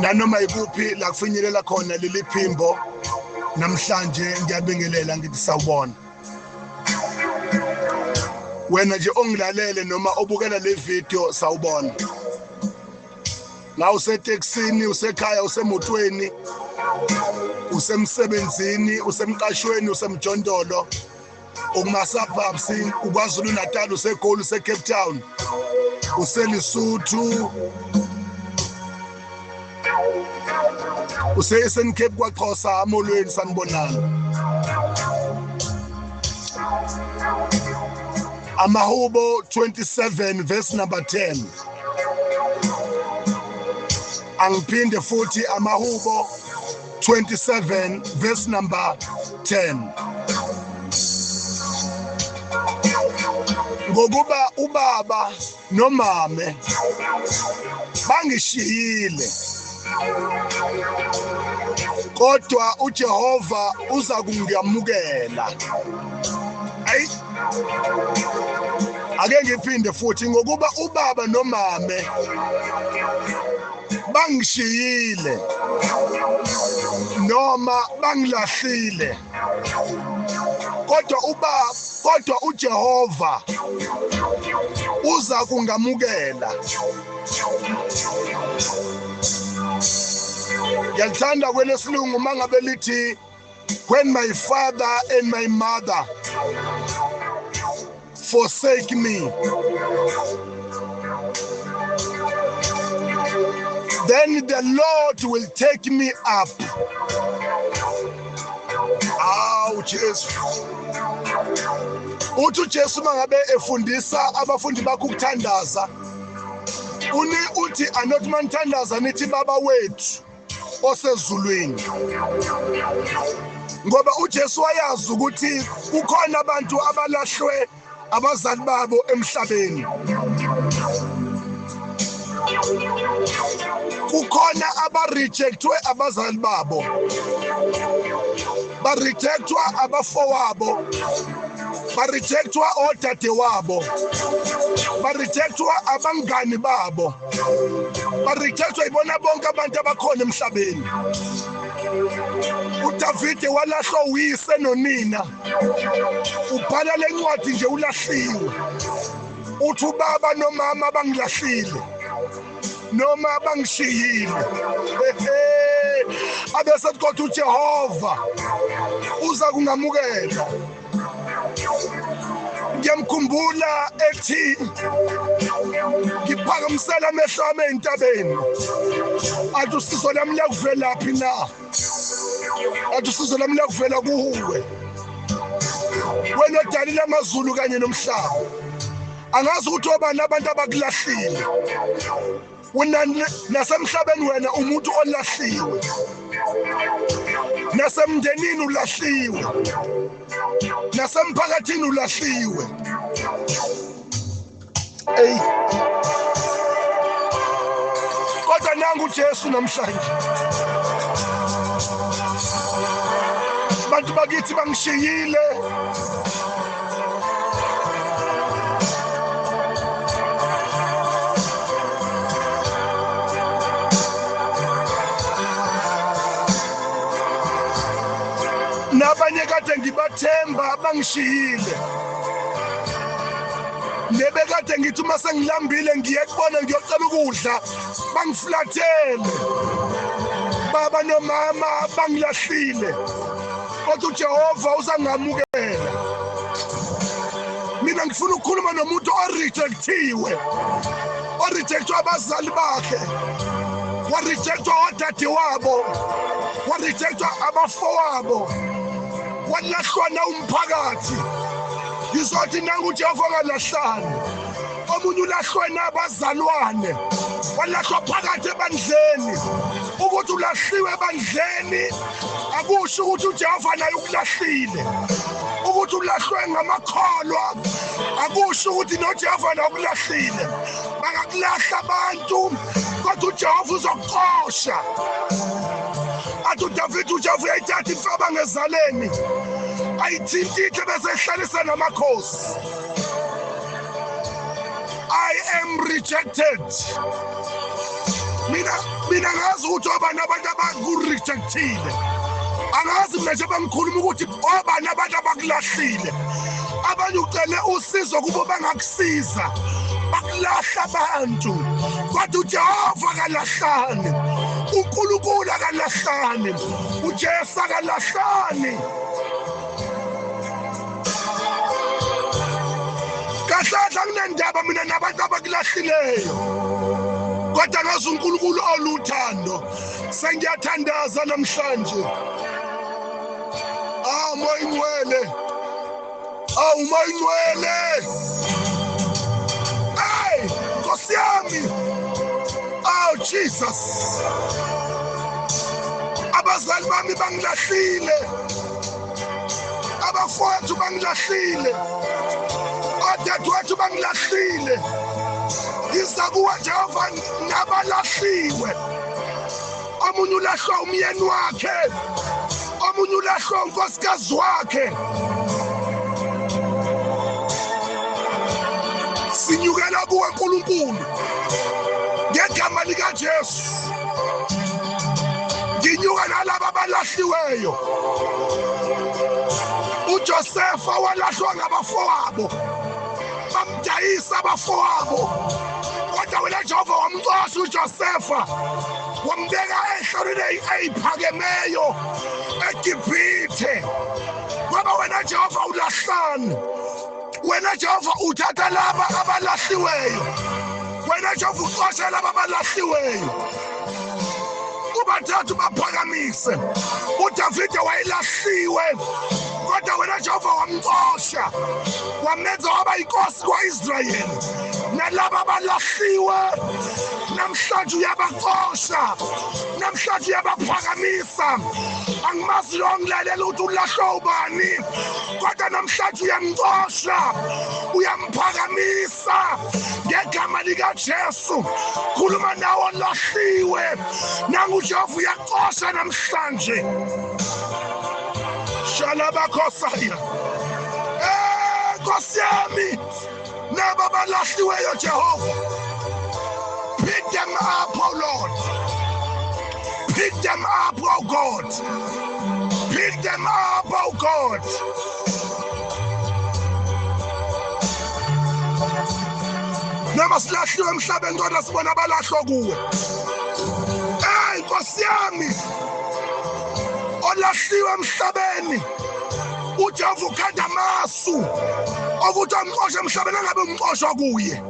Nanoma ikuphi la kufinyelela khona leli phimbo namhlanje, ngiyabingelela, ngithi sawubona. Wena nje ongilalele noma obukela le video, sawubona. La usetekisini, usekhaya, usemotweni, usemsebenzini, usemqashweni, usemjondolo, ukuma-suburbs, uKwaZulu Natal, useGoli, useCape Town, useLesotho, use-Eastern Cape, kwaXhosa, amolweni, sanibonani. Amahubo 27 verse number 10. Angiphinde futhi, Amahubo 27 verse number 10. Ngokuba ubaba nomame bangishiyile, kodwa uJehova uza kungiyamukela. Ayi, ake ngiphinde futhi: ngokuba ubaba nomame bangishiyile noma bangilahlile, kodwa uJehova uza kungamukela. Ngiyalithanda kwelesilungu mangabe lithi, "When my father and my mother forsake me, then the Lord will take me up." Awu Jesu! Uthi uJesu mangabe efundisa abafundi bakhe ukuthandaza, uni uthi anothi manithandaza nithi, "Baba wethu osezulwini," ngoba uJesu wayazi ukuthi kukhona abantu abalahlwe abazali babo emhlabeni, kukhona abarejectwe abazali babo, barejectwa abafowabo, barejectwa odadewabo, barejectwa abangani babo, barejectwa ibona bonke abantu abakhona emhlabeni. uDavide walahlwa uyise nonina. Ubhala lencwadi nje ulahliwe. Uthi, "Ubaba nomama bangilahlile noma bangishiyile," abese kodwa uJehova uza kungamukela. Ngiyamkhumbula ethi, "Ngiphakamisela amehlo ami entabeni, athi usizo lami liyakuvelaphi na? Athi usizo lami liyakuvela kuwe, wena odalile amazulu kanye nomhlaba." Angazi ukuthi obani abantu abakulahlile wena. Nasemhlabeni wena umuntu olahliwe, nasemndenini ulahliwe, nasemphakathini ulahliwe. Ey, kodwa nangu uJesu namhlanje. Bantu bakithi bangishiyile. Nabanye kade ngibathemba bangishiyile. Nebekade ngithi uma sengilambile ngiye kubona ngiyocela ukudla, bangiflathele. Baba nomama bangilahlile, kodwa uJehova uzangamukela. Mina ngifuna ukukhuluma nomuntu orejectiwe, orejectwa abazali bakhe, warejectwa odade wabo, warejectwa abafowabo, walahlwa na umphakathi. Ngizothi nangu uJehova ongalahlani. Omunye ulahlwe nabazalwane, walahlwa phakathi ebandleni. Ukuthi ulahliwe ebandleni akusho ukuthi uJehova naye ukulahlile. Ukuthi ulahlwe ngamakholwa akusho ukuthi noJehova naye ukulahlile. Bangakulahla abantu, kodwa uJehova uzokuxosha. Athi uDavid, uJehova uyayithatha imfaba ngezaleni, ayithintithe, bese ehlalisa namakhosi. I am rejected. Mina ngazi ukuthi obani abantu abakurejectile. Angazi mina nje bangikhuluma ukuthi obani abantu abakulahlile. Abanye ucele usizo kubo bangakusiza, bakulahla abantu. Kodwa uJehova akalahlani, uNkulunkulu akalahlani, uJesu akalahlani. Kahle anginendaba mina nabantu abakulahlileyo, kodwa ngazi uNkulunkulu oluthando. Sengiyathandaza namhlanje. Awu Moya Ingcwele, awu Moya Ingcwele, hey Nkosi yami, awu Jesus. Abazali bami bangilahlile, abafowethu bangilahlile, odadewethu bangilahlile. Ngiza kuwe Jehova nabalahliwe. Omunye ulahlwa umyeni wakhe, omunye ulahlwa unkosikazi wakhe. Sinyukela kuwe uNkulunkulu ngegama likaJesu. Nginyuka nalaba abalahliweyo. uJosefa walahlwa ngabafowabo, bamdayisa abafowabo, kodwa wena Jehova wamxosha uJosefa, wambeka ehlalweni eyiphakemeyo eGibhithe. Ngoba wena Jehova ulahlani, wena Jehova uthatha laba abalahliweyo, wena Jehova uxosha laba abalahliweyo, ubathathu baphakamise. uDavide wayelahliwe, kodwa wena Jehova wamxosha, wamenza waba inkosi kwa-Israyeli. Nalaba abalahliwe namhlanje uyabaxosha, namhlanje uyabaphakamisa. Angimazi lo ngilalela ukuthi ulahlwe ubani, kodwa namhlanje uyamxosha, uyamphakamisa ngegama likaJesu. Khuluma nawo olahliwe, nangu uJehova uyaxosha namhlanje. Shalabakhosaya, Nkosi yami, naba abalahliweyo Jehova, pick them up, oh Lord. Pick them up, oh God. Pick them up, oh God. Noma silahliwe emhlabeni kodwa sibona abalahlwa kuwe. Hey Nkosi yami, olahliwe emhlabeni uJehova ukhanda amasu okuthi amxoshe emhlabeni angabe umxoshwa kuye.